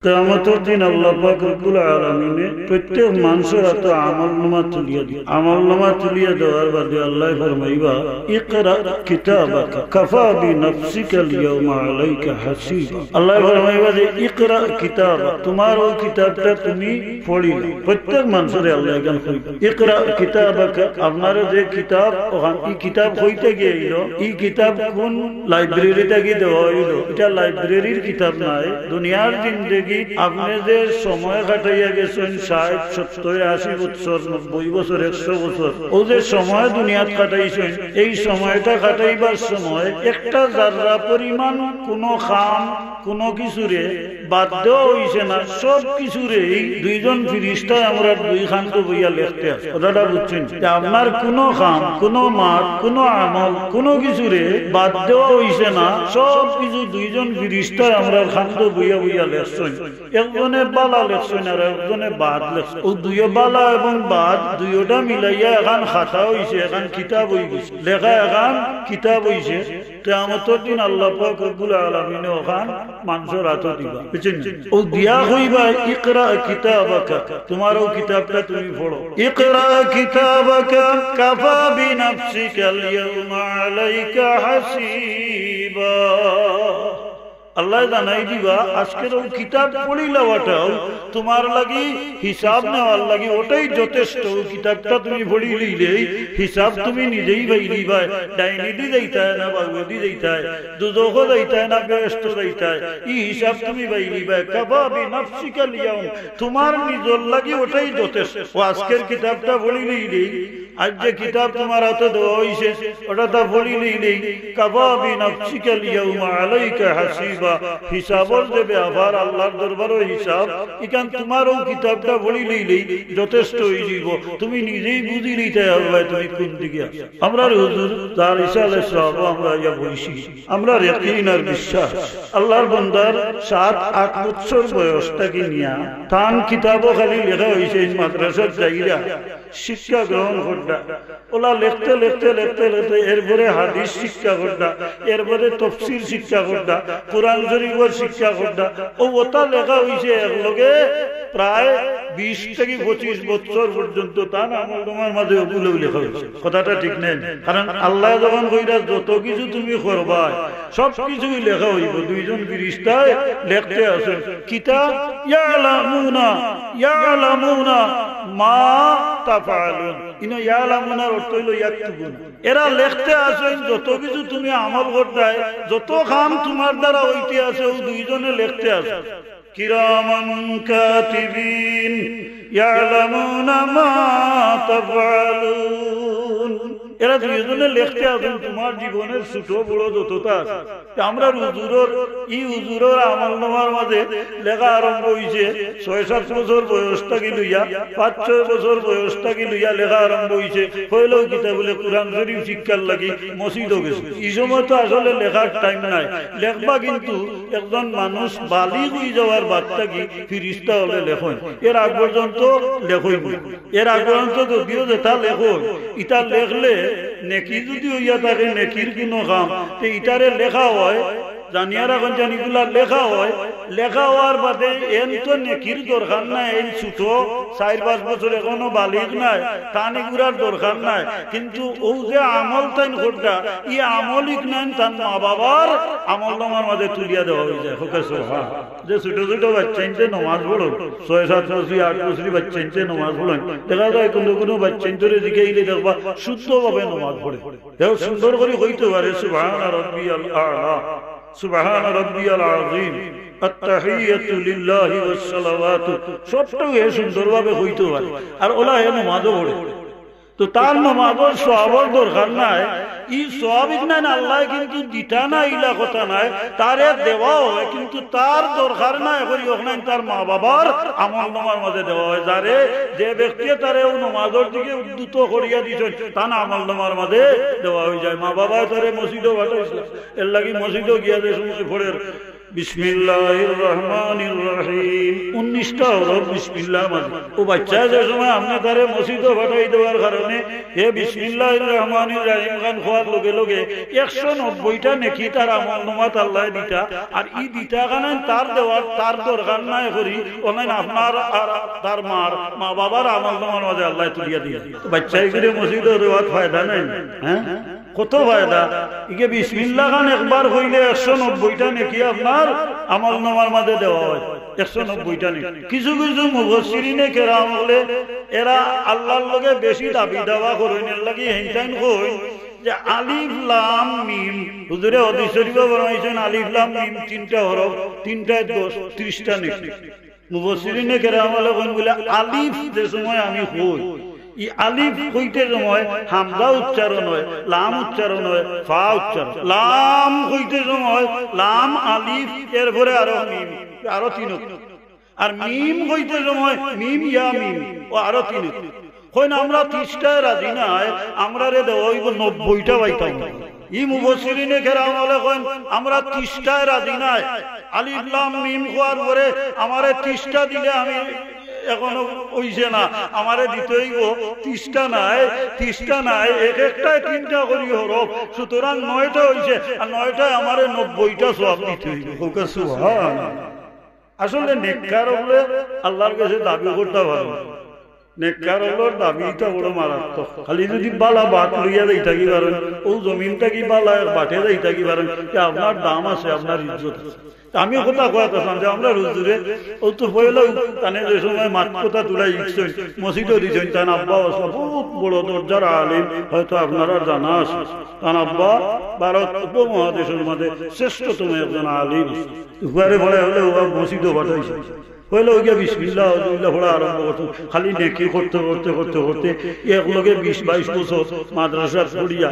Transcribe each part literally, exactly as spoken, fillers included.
কিয়ামতর দিন আল্লাহ পাক রব্বুল আলামিনে প্রত্যেক মানষর আতো আমলনামা তুলিয়া দিবা। আমলনামা তুলিয়া দেওয়ার বাদে আল্লায় ফরমাইবা, "ইকরা কিতাবাকা, কাফা বিনাফসিকাল ইয়াউমা আলাইকা হাসিবা।" আল্লায় ফরমাইবা যে, "ইকরা কিতাবা, তুমার অউ কিতাবটা তুমি পড়িলাও।" প্রত্যেক মানষরে আল্লায় ইখান কইবা, "ইকরা কিতাবাকা, আপনারে যে কিতাব, অখান, ই কিতাব কই থাকি আইলো, ই কিতাব কুন লাইব্রেরি থাকি দেওয়া অইলো, ইটা লাইব্রেরির কিতাব নায়। দুনিয়ার জিন্দেগিত আপনে যে সময় কাটাইয়া গেছইন, ষাইট, সত্তইর, আশি বছর, নব্বই বছর, একশো বছর, অউ যে সময় দুনিয়াত কাটাইছইন, এই সময়টা কাটাইবার সময় একটা জাররা পরিমাণ কুনু কাম, কুনু কিছুরে বাদ দেওয়া অইছে না, সব কিছুরে এই দুইজন ফিরিস্তায় আমরার দুই কান্দো বইয়া লেখতে আছে।" কথাটা বুঝছইন? যে আপনার কুনু কাম, কুনু মাত, কুনু আমল, কুনু কিছুরে বাদ দেওয়া অইছে না, সব কিছু দুইজন ফিরিস্তায় আমরার কান্দো বইয়া বইয়া লেখছইন। একজনে বালা লেখছইন আর একজনে বাদ লেখছইন। অউ দুইও বালা এবং বাদ দুইওটা মিলাইয়া এখান খাতা অইছে, এখান কিতাব অইগেছে। লেখা এখান কিতাব অইছে। কিয়ামতর দিন আল্লাহ পাক রব্বুল আলামিনে অখান মানষর আতো দিবা। বুঝছইন নি? অউ দিয়া কইবা, "ইকরা কিতাবাকা, তুমার অউ কিতাবটা তুমি পড়ো।" ইকরা কিতাবাকা কাফা বিনাফসিকাল ইয়াউমা আলাইকা হাসিবা। আল্লায় জানাই দিবা, আজকের অউ কিতাব পড়িলাওয়াটাউ তুমার লাগি হিসাব নেওয়ার লাগি অটাই যথেষ্ট। অউ কিতাবটা তুমি পড়িলিলেই হিসাব তুমি নিজেই পাইলিবায়, ডাইনেদি যাইতায় না বাউয়েদি যাইতায়, দুজখো যাইতায় না বেহেস্তো যাইতায়, ই হিসাব তুমি পাইলিবায়। কাফা বিনাফসিকাল ইয়াউম, তুমার নিজর লাগি অটাই যথেষ্ট। অউ আজকের কিতাবটা পড়িলিলেই, আইজ যে কিতাব তুমার আতো দেওয়া অইছে, অটা তা পড়িলিলেই, কাফা বিনাফসিকাল ইয়াউমা আলাইকা হাসিবা, হিসাবর যে বেয়াপার, আল্লাহর দরবারো হিসাব, ইখান তুমার অউ কিতাবটা পড়িলিলেই যথেষ্ট অইযিবো। তুমি নিজেই বুঝিলিতায় পারবায় তুমি কুন দিকে আছো। আমরার হুজুর যার ইসালে সওয়াবো আমরা আইয়া বইছি, আমরার ইয়াকিন আর বিশ্বাস, আল্লাহর বন্দার সাত আট বছর বয়স থাকি নিয়া তান কিতাবো খালি লেখা অইছে, এই মাদ্রাসাত যাইরা শিক্ষা গ্রহণ কররা। অলা লেখতে লেখতে লেখতে লেখতে এরপরে হাদিস শিক্ষা কররা, এরপরে তফসির শিক্ষা কররা, কোরআন শরীফর শিক্ষা কররা। অউ অতা লেখা অইছে একলগে প্রায় বিশ থাকি পঁচিশ বছর পর্যন্ত তান আমলনামার মাঝে অগুলাউ লেখা অইছে। কথাটা ঠিক নায়নি? কারণ আল্লায় যখন কইরা যত কিছু তুমি করবায়, সব কিছুই লেখা অইবো। দুইজন ফিরিস্তায় লেখতে আছইন। কিতা? ইয়ালামুনা, ইয়ালামুনা মা তাফআলুন। ইনো ইয়ালামুনার অর্থ অইলো ইয়াকতুবুন। এরা লেখতে আছইন যত কিছু তুমি আমল করতায়, যত কাম তুমার দ্বারা অইতে আছে, অউ দুইজনে লেখতে আছইন। কিরামান কাতিবিন ইয়ালামুনা মা তাফআলুন। এরা দুইজনে লেখতে আছইন তুমার জীবনের ছোট বড় যততা আছে। তে আমরার হুজুরর, ই হুজুরর আমলনামার মাঝে লেখা আরম্ভ অইছে ছয় সাত বছর বয়স থাকি লইয়া, পাঁচ ছয় বছর বয়স থাকি লইয়া লেখা আরম্ভ অইছে। কইলো কিতা বুলে কোরআন শরীফ শিক্ষার লাগি মসজিদো গেছে। ই সময় তো আসলে লেখার টাইম নাই, লেখবা কিন্তু একজন মানুষ বালিগ অই যাওয়ার বাদ থাকি ফিরিস্তা অকলে লেখইন, এর আগ পর্যন্ত লেখইন না। এর আগ পর্যন্ত যদিও যেতা লেখইন, ইতা লেখলে নেকি যুদি অইয়া থাকে, নেকির কুনু কাম, তে ইতারে লেখা অয়, জানিয়া রাখইন যেন ইগুলা লেখা অয়, লেখা অওয়ার বাদে এন তো নেকির দরকার নাই, এন ছোট, চাইর পাঁচ বছর এখনো বালিগ নায়, তান ইগুলার দরকার নাই, কিন্তু অউ যে আমল তাইন কররা, ই আমল ইকনাইন তান মা বাবার আমলনামার মাঝে তুলিয়া দেওয়া অইযায়। কউক্কা সুবহান। যে ছোট ছোট বাচ্চাইন্তে নমাজ পড়ইন, ছয় সাত বছরি আট বছরি বাচ্চাইন্তে নমাজ পড়ইন, দেখা যায় কুনু কুনু বাচ্চাইন্তরে জিকাইলে দেখবা শুদ্ধভাবে নমাজ পড়ে। হেও সুন্দর করি কইতো পারে, "সুবহানা রাব্বিয়াল আ'লা, সুবহানা রাব্বিয়াল আযীম, আত্তাহিয়াতু লিল্লাহি ওয়াস সালাওয়াতু।" সবটাউ হে সুন্দরভাবে কইতো পারে। আর অলা হে নমাজও পড়ে। তো তার নমাজর সওয়াবর দরকার নাই, ই সওয়াব ইকনাইন আল্লায় কিন্তু দিতা নায়, ইলা কথা নায়, তারে দেওয়া অয়, কিন্তু তার দরকার নাই করি অকনাইন তার মা বাবার আমলনামার মাঝে দেওয়া অয়। যারে, যে ব্যক্তিয়ে তারে অউ নমাজর দিকে উদ্যত করিয়া দিছইন, তান আমলনামার মাঝে দেওয়া অইযায়। মা বাবায় তারে মসজিদো পাঠাইছলা, এরলাগি মসজিদো গিয়া যে সময় পড়ের, বিসমিল্লাহির রহমানির রহিম, উনিশ তিরিশটা হরফ বিসমিল্লাহর মাঝে। ও বাচ্চা যে সময় আপনে তারে মসজিদো পাঠাই দেওয়ার কারণে হে বিসমিল্লাহির রহমানির রহিম খান কওয়ার লগে লগে একশো নব্বইটা নেকি তার আমল নামাত আল্লায় দিতা। আর ই দিতা খান তার দেওয়ার, তার দরকার নাই করি, অনলাইন আপনার আর তার মার, মা বাবার আমল নামার মাঝে আল্লায় তুলিয়া দিয়া। বাচ্চা ইগুরে মসজিদো দেওয়াত ফায়দা নাই, হ্যাঁ? কত ফায়দা। ইগে বিসমিল্লাহ খান একবার কইলে একশো নব্বইটা নেকি আপনার আমল নামার মাঝে দেওয়া অয়। একশো নব্বইটা নেকি। কিছু কিছু মুফাসসিরিনে কেরাম অকলে এরা আল্লাহর লগে বেশি দাবি দাওয়া করইন, এর লাগি হেইনতাইন কইন যে আলিফ লাম মিম। হুজুরে হাদিস শরীফো ফরমাইছইন, আলিফ লাম মিম তিনটা হরফ, তিনটায় দশ, তিরিশটা নেকি। মুফাসসিরিনে কেরাম অকলে কইন বুলে, আলিফ যে সময় আমি কই, ই আলিফ কইতে সময় হামজা উচ্চারণ অয়, লাম উচ্চারণ অয়, ফা উচ্চারণ। লাম কইতে সময় লাম, আলিফ, এরপরে আরো মিম, আরো তিন অক্ত। আর মিম কইতে সময় মিম ইয়া মিম, ও আরো তিন অক্ত। কইন, আমরা তিরিশটায় রাজি নায়, আমরারে দেওয়া অইবো নব্বইটা পাইতাম। ই মুফাসসিরিনে কেরাম অকলে কইন, আমরা তিরিশটায় রাজি নায়। আলিফ লাম মিম কওয়ার পরে আমারে তিরিশটা দিলে আমি এখনো অইছে না, আমারে দিতে অইবো তিরিশটা নায়, তিরিশটা নায়, এক একটায় তিনটা করি হরফ, সুতরাং নয়টা অইছে, আর নয়টায় আমারে নব্বইটা সওয়াব দিতে অইবো। কউক্কা সুবহানাল্লাহ। আসলে নেককার অকলে আল্লাহর গেছে দাবি করতা পারইন। নেককার অকলর দাবিটা বড় মারাত্মক। খালি যুদি বালা বাট লইয়া যাইতা কি পারইন, অউ জমিন থাকি বালা এক বাটে যাইতা কি পারইন, তে আপনার দাম আছে, আপনার ইজ্জত আছে। তে আমি কথা কওয়াত আছলাম যে আমরার হুজুরে, অউ তো পয়লা তানে যে সময় মাত কথা তুলাই শিখছইন, মসজিদো দিছইন, তান আব্বা আছলা বউত বড় দরজার আলিম, হয়তো আপনারার জানা আছে। তান আব্বা ভারত উপমহাদেশর মাঝে শ্রেষ্ঠতম একজন আলিম। উহারে পরে অইলে উবা মসজিদো পাঠাইছে। পয়লা অউ গিয়া বিসমিল্লাহ, আউযুবিল্লাহ পড়া আরম্ভ করছইন। খালি নেকি করতে, করতে, করতে, করতে, একলগে বিশ বাইশ বছর মাদ্রাসাত পড়িয়া,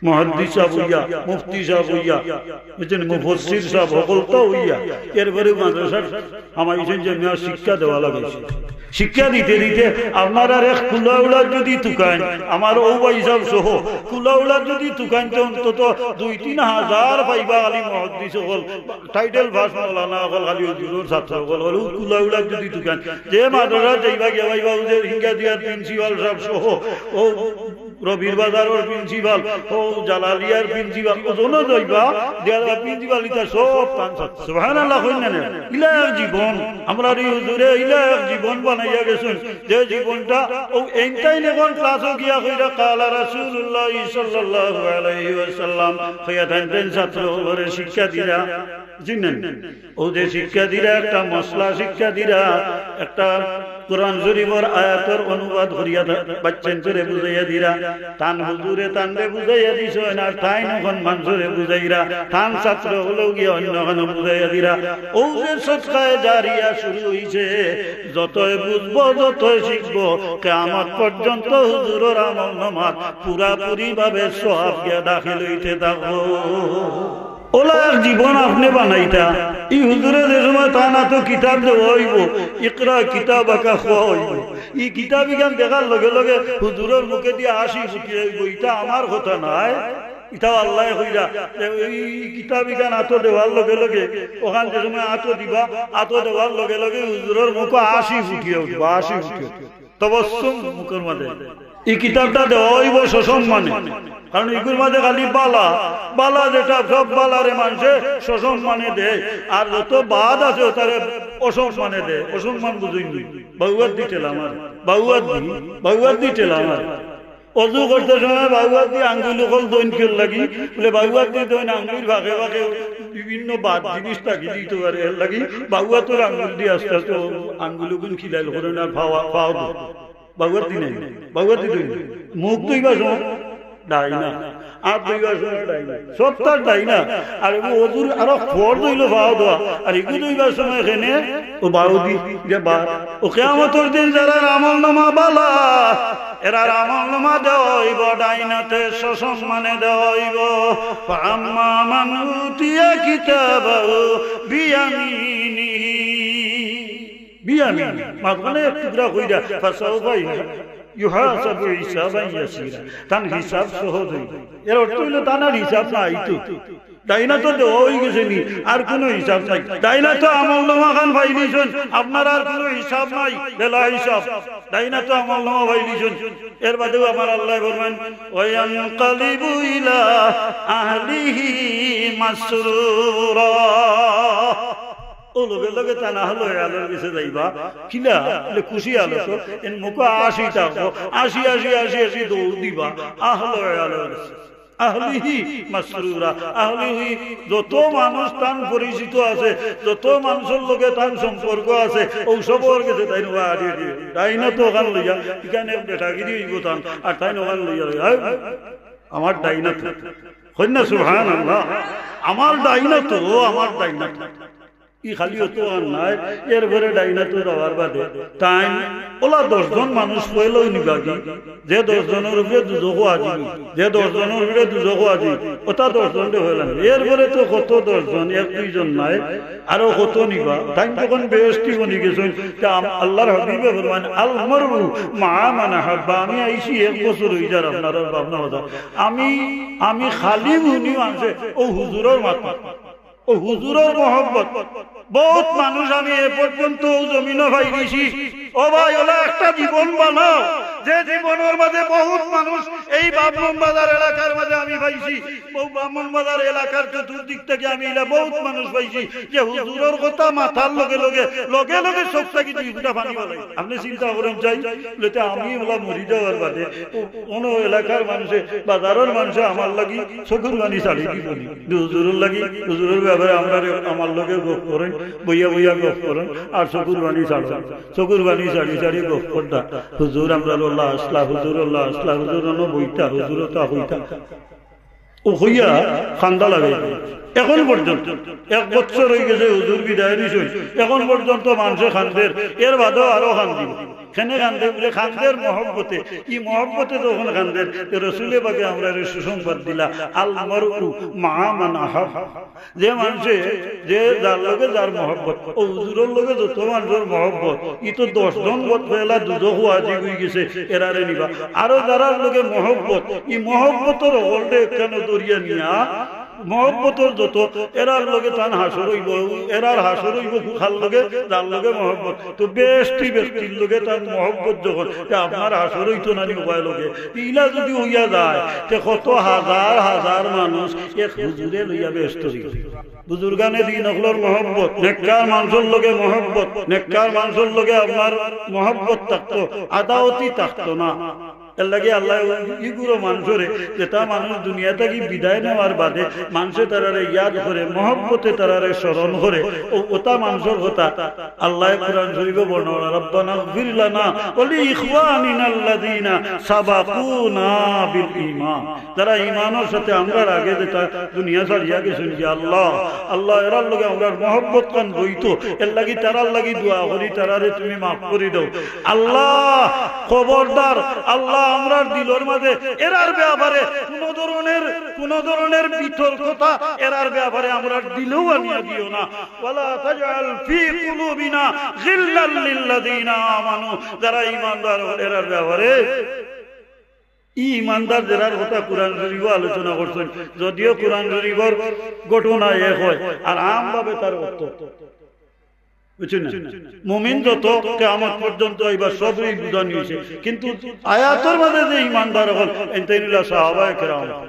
মুহাদ্দিস সাব অইয়া, মুফতি সাব অইয়া, বুঝছইন, মুফাসসির সাব, হকলতা অইয়া, এরপরে মাদ্রাসাত হামাইছইন যে মিয়া শিক্ষা দেওয়া লাগাইছে। শিক্ষা দিতে দিতে আপনারার এক কুলাউড়ার যুদি তুকাইন, আমার অউ ভাই সাব সহ, কুলাউড়ার যুদি তুকাইন, তে অন্তত দুই তিন হাজার পাইবা খালি মুহাদ্দিস অকল, টাইটেল পাস মৌলানা অকল, খালি হুজুরর ছাত্র অকল, অউ কুলাউড়ার যুদি তুকাইন। যে মাদ্রাসাত যাইবা গিয়া পাইবা, অউ যে হিঙ্গাদিয়ার প্রিন্সিপাল সাব সহ, অউ রবির বাজারর প্রিন্সিপাল, অউ জালালিয়ার প্রিন্সিপাল, অউ জনো যাইবা, দিয়া প্রিন্সিপাল ইতা সব তান ছাত্র। সুবহানাল্লাহ কইন না নি? ইলা এক জীবন, আমরার ই হুজুরে ইলা এক জীবন বানাইয়া গেছইন, যে জীবনটা অউ এইনতাইন অখন ক্লাসো গিয়া কইরা, কালা রাসূলুল্লাহ সাল্লাল্লাহু আলাইহি ওয়াসাল্লাম, কইয়া তাইন তাইন ছাত্র অকলরে শিক্ষা দিরা, চিনেন? অউ যে শিক্ষা দিরা, একটা মসলা শিক্ষা দিরা, একটা কোরআন শরীফর আয়াতর অনুবাদ করিয়া তা-, বাচ্চাইন্তরে বুঝাইয়া দিরা, তান হুজুরে তানরে বুঝাইয়া দিছইন, আর তাইন অখন মানষরে বুঝাইরা, তান ছাত্র অকলেও গিয়া অইন্য খানো বুঝাইয়া দিরা। অউ যে সদকায়ে জারিয়া শুরু অইছে, যতই বুঝবো, যতই শিখবো, কিয়ামত পর্যন্ত হুজুরর আমল নামাত পুরাপুরি ভাবে সওয়াব গিয়া দাখিল অইতে থাকবো। অলা এক জীবন আপনে বানাইতা। ই হুজুরে যে সময় তান আতো কিতাব দেওয়া অইবো, ইকরা কিতাবাকা কওয়া অইবো, ই কিতাব ইখান দেখার লগে লগে হুজুরর মুখেদি হাসি ফুটি অইবো। ইটা আমার কথা নায়, ইটাও আল্লায় কইরা। ই কিতাব ইখান আতো দেওয়ার লগে লগে, অখান যে সময় আতো দিবা, আতো দেওয়ার লগে লগে হুজুরর মুখো হাসি ফুটিয়া উঠবো, হাসি ফুটিয়া উঠবো। তবস্সুম মুখর মাঝে। ই কিতাবটা দেওয়া অইবো সসম্মানে, কারণ ইগুর মাঝে খালি বালা, বালা যেটা সব বালারে মানষে সসম্মানে দেয়, আর যত বাদ আছে অতারে অসম্মানে দেয়। অসম্মান বুঝইন নি? বাউয়াত দি ঠেলা মার, বাউয়াত দি, বাউয়াত দি ঠেলা মার। অজু করতে সময় বাউয়াত দি আঙ্গুল অকল ধইন কিওর লাগি, বুলে বাউয়াত দি ধইন আঙ্গুলর ফাঁকে ফাঁকে বিভিন্ন বাদ জিনিস থাকি দিতো পারে, এর লাগি বাউয়াতর আঙ্গুল দি আস্তে আস্তে অউ আঙ্গুল অগুন খিলাইল করে না, ফাওয়া, ফাও দি। বাউয়াত দি নাই, বাউয়াত দি ধইন। মুখ ধইবার সময় ডাইনা, আত ধইবার সময় ডাইনা, সবতার ডাইনা। আর এগু অজুর আরো ফরজ অইলো ফাও ধোয়া, আর এগু ধইবার সময় এখানে অউ বাউ দি, যে বা, অউ কিয়ামতর দিন যারার আমল নামা বালা, এরার আমল নামা দেওয়া অইবো ডাইনাতে, সসম্মানে দেওয়া অইবো। فأما من أوتي كتابه بيمينه। বিয়ামিন, মাঝখানে এক টুকরা কইরা, فسوف يحاسب حسابا يسيرا। তান হিসাব সহজ অইবো। এর অর্থ অইলো তান আর হিসাব না আইতো। ডাইনাতো দেওয়া অইগেছে নি, আর কুনু হিসাব নাই। ডাইনাতো আমল নামা খান পাইলিছইন, আপনার আর কুনু হিসাব নাই, বেলা হিসাব। ডাইনাতো আমল নামা পাইলিছইন, এর বাদেও আমার আল্লায় ফরমাইন, "ওয়ায়ানকালিবু ইলা আহলিহি মাসরুরা।" অউ লগে লগে তান আহলে আয়ালর গেছে যাইবা, কিলা, বলে খুশি আলো তো, এন মুখো আশি থাকবো, আশি, আশি, আশি, আশি দৌড় দিবা, আহলে আয়ালর গেছে। আহলিহি মাসরুরা, আহলিহি যত মানুষ তান পরিচিত আছে, যত মানুষর লগে তান সম্পর্ক আছে, অউ সবর গেছে তাইন ওয়া আড়ি আড়ি। ডাইনাতো অখান লইয়া, ইখান এক বেটাগিরি অইবো তান, আর তাইন অখান লইয়া লইয়া, "এই, আমার ডাইনাতো।" কইন না সুবহানাল্লাহ। আমার ডাইনাতো, আমার ডাইনাতো। ই খালি অতো আর নায়, এরপরে ডাইনাতো যাওয়ার বাদে তাইন অলা দশ জন মানুষ পয়লাউ নিবাগি, যে দশ জনর উপরে দুজখো ওয়াজিব, যে দশ জনর উপরে দুজখো ওয়াজিব, অতা দশ জনরে পয়লা নিবা। এরপরে তো কত দশ জন, এক দুইজন নায়, আরো কত নিবা। তাইন যখন বেহেশতি বনি গেছইন, তে আম-, আল্লাহর হাবিবে ফরমাইন, "আল মারউ মাআ মান আহাব্বা।" আমি আইছি এক বছর অই যার আপনারার ভাবনা কথা। আমি, আমি খালি হুনি মানষে অউ হুজুরর মাত অউ হুজুরর মহব্বত। বউত মানুষ আমি এ পর্যন্ত অউ জমিনো পাইলিছি। ও ভাই, অলা একটা জীবন বানাও, যে জীবনর মাঝে বউত মানুষ এই ব্রাহ্মণবাজার এলাকার মাঝে আমি পাইছি, অউ ব্রাহ্মণবাজার এলাকার চতুর্দিক থাকি আমি ইলা বউত মানুষ পাইছি, যে হুজুরর কথা মাতার লগে লগে, লগে লগে চউখ থাকি দুই ফুটা পানি বারয়। আপনে চিন্তা করইন চাই, বলে, "তে আমি অলা মরি যাওয়ার বাদে অউ অনো এলাকার মানষে, বাজারর মানষে আমার লাগি চকুর পানি ছাড়ি দিবো নি?" হুজুরর লাগি, হুজুরর ব্যাপারে আমরারে, আমার লগে গফ করইন, বইয়া বইয়া গফ করইন, আর চকুর পানি ছাড়ইন। চকুর পানি ছাড়ি ছাড়ি গফ করতা, "হুজুর আমরার অলা আছলা, হুজুর অলা আছলা, হুজুর অনো বইতা, হুজুর অতা কইতা।" অউ কইয়া কান্দা লাগাই। এখন পর্যন্ত এক বছর অই গেছে হুজুর বিদায় নিছইন, এখন পর্যন্ত মানষে কান্দের, এর বাদেও আরো কান্দিবো। কেনে কান্দে? বলে কান্দের মহব্বতে। ই মহব্বতে যখন কান্দের, তে রসুলে পাকে আমরারে সুসংবাদ দিলা, "আল মারউ মাআ মান আহাব।" যে মানষে, যে যার লগে যার মহব্বত, অউ হুজুরর লগে যত মানষর মহব্বত, ই তো দশ জন বদ ফেলা দুজখো ওয়াজিব অই গেছে, এরারে নিবা। আরো যারার লগে মহব্বত, ই মহব্বতর হকলরে একখানো দরিয়া নিয়া, মহব্বতর যত, এরার লগে তান হাশর অইবো, এরার হাশর অইবো কার লগে? যার লগে মহব্বত। তো বেহেশতি ব্যক্তির লগে তান মহব্বত যখন, তে আপনার হাশর অইতো না নি উবায় লগে? ইলা যুদি অইয়া যায়, তে কত হাজার হাজার মানুষ এক হুজুরে লইয়া বেহেশত অইবো। বুজুর্গানে দিন অকলর মহব্বত, নেককার মানষর লগে মহব্বত, নেককার মানষর লগে আপনার মহব্বত থাকতো, আদাওতি থাকতো না। এর লাগি আল্লায় ইগুরে মানষরে, যেতা মানুষ দুনিয়া থাকি বিদায় নেওয়ার বাদে মানষে তারারে ইয়াদ করে, মহব্বতে তারারে স্মরণ করে, অউ অতা মানষর কথা আল্লায় কুরআন শরীফো বর্ণনা, "রাব্বানা ইগফির লানা ওয়া লি ইখওয়ানিনাল্লাযীনা সাবাকুনা বিল ঈমান।" যারা ঈমানর সাথে আমরার আগে যেতা দুনিয়া ছাড়িয়া গেছইন গি, আল্লাহ, আল্লাহ, এরার লগে আমরার মহব্বত খান বইতো, এর লাগি তারার লাগি দোয়া করি, তারারে তুমি মাফ করি দেও। আল্লাহ, খবরদার, আল্লাহ, আমরার দিলর মাঝে এরার ব্যাপারে কুনু ধরনের, কুনু ধরনের বিতর্কতা এরার ব্যাপারে আমরার দিলেও আনিয়া দিও না। ওয়ালা তাজআল ফি কুলুবিনা গিল্লাল লিল্লাযীনা আমানু, যারা ঈমানদার অকল এরার ব্যাপারে, ই ঈমানদার যেরার কথা কুরআন শরীফো আলোচনা করছইন, যদিও কুরআন শরীফর ঘটনা এক অয়, আর আমভাবে তার অর্থ, বুঝছইন না? মুমিন যত কিয়ামত পর্যন্ত ইবার সবরে বুঝানি অইছে, কিন্তু আয়াতর মাঝে যে ঈমানদার অকল, এনতাইন অইলা সাহাবায়ে কেরাম।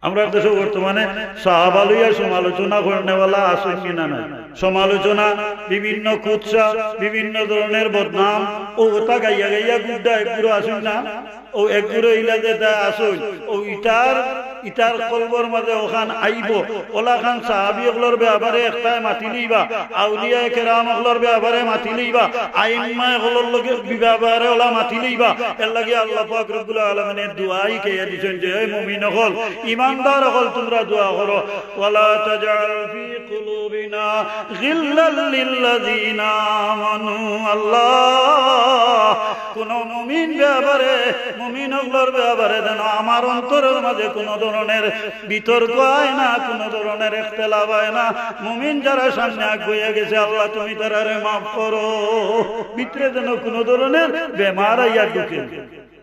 আমরার দেশো বর্তমানে সাহাবা লইয়া সমালোচনা করনেওয়ালা আছইন নি না নাই? সমালোচনা, বিভিন্ন কুৎসা, বিভিন্ন ধরনের বদনাম, অউ কথা গাইয়া গাইয়া গুড্ডা এগুরে আছইন না? অউ এগুরে ইলা যেতা আছইন, অউ ইতার, ইতার কলবর মাঝে অখান আইবো, অলাখান সাহাবি অকলর ব্যাপারে একটায় মাতিলিবা, আউলিয়ায়ে কেরাম অকলর ব্যাপারে মাতিলিবা, আইম্মায়ে অকলর লগে ব্যাপারে অলা মাতিলিবা। এর লাগি আল্লাহ পাক রব্বুল আলামিনে দোয়া হিকাইয়া দিছইন যে, "হে মুমিন অকল, ঈমানদার অকল, তুমরা দোয়া করো, ওয়ালা তাজআল ফি কুলুবিনা গিল্লাল লিল্লাযীনা আমানু।" আল্লাহ, কুনু মুমিন ব্যাপারে, মুমিন অকলর ব্যাপারে যেন আমার অন্তরর মাঝে কুনু ধরনের বিতর্ক আয় না, কুনু ধরনের ইখতিলাফ আয় না। মুমিন যারা সামনে আগুয়াইয়া গেছে, আল্লাহ তুমি তারারে মাফ করো। ভিতরে যেন কুনু ধরনের বেমার আইয়া ঢুকে না।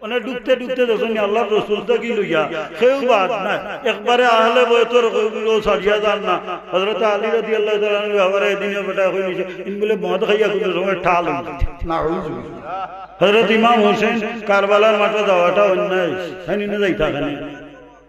মানে ঢুকতে ঢুকতে দেখছইন নি আল্লাহর রসুল থাকি লইয়া কেউ বাদ নাই, একবারে আহলে বয়তর কেউ ছাড়িয়া যার না। হযরত আলী রাদিয়াল্লাহু তাআলা আনহুর ব্যাপারে এদিনও বেটায় কইলিছে, ইন বুলে মদ খাইয়া কুনু সময় ঠাল অইছে। নাউজুবিল্লাহ। হযরত ইমাম হোসেন কারবালার মাঠো যাওয়াটা অন্যায় অইছে, তাইন ইনো যাইতা কেনে?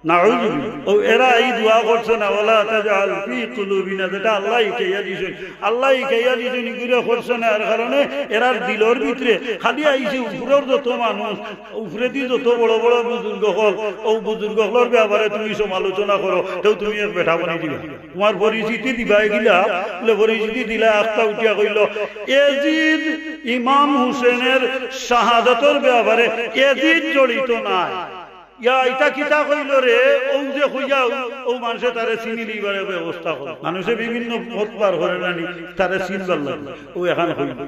নাউজুবিল্লাহ। অউ এরা এই দোয়া করছে না, "ওয়ালা তাজআল ফি কুলুবিনা", যেটা আল্লায় হিকাইয়া দিছইন, আল্লায় হিকাইয়া দিছইন, ইগুরে করছে না, এর কারণে এরার দিলর ভিতরে খালি আইছে উপরর যত মানুষ, উপরেদি যত বড় বড় বুজুর্গ অকল, অউ বুজুর্গ অকলর ব্যাপারে তুমি সমালোচনা করো, তেউ তুমি এক বেটা বনি দিবা। তুমার পরিচিতি দিবা এগিলা, বুলে পরিচিতি দিলা, আখতা উঠিয়া কইলো, "এজিদ ইমাম হুসেনের শাহাদাতর ব্যাপারে এজিদ জড়িত নায়।" ইয়া, ইতা কিতা কইলো রে? অউ যে কইয়া, অউ মানষে তারে চিনিলিবার ব্যবস্থা করো। মানষে বিভিন্ন পথ বার করে নানি, তারে চিনবার লাগি। অউ এখান কইলো।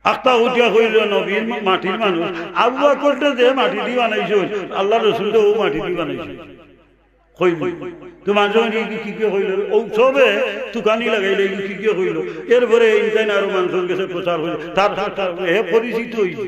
আখতা উঠিয়া কইলো, "নবীর মা-, মাটির মানুষ।" আবু বকররে যে মাটিদি বানাইছইন, আল্লাহর রসুলরে অউ মাটিদি বানাইছইন। কইলো। তো মানষে কইন, "ইগু কিগিয়ে কইলো?" অউ সবে তুকানি লাগাইলে, "ইগু কিগিয়ে কইলো?" এরপরে ইনতাইন আরো মানষর গেছে প্রচার অইলো। তার, তার, তার, হে পরিচিত অইলো।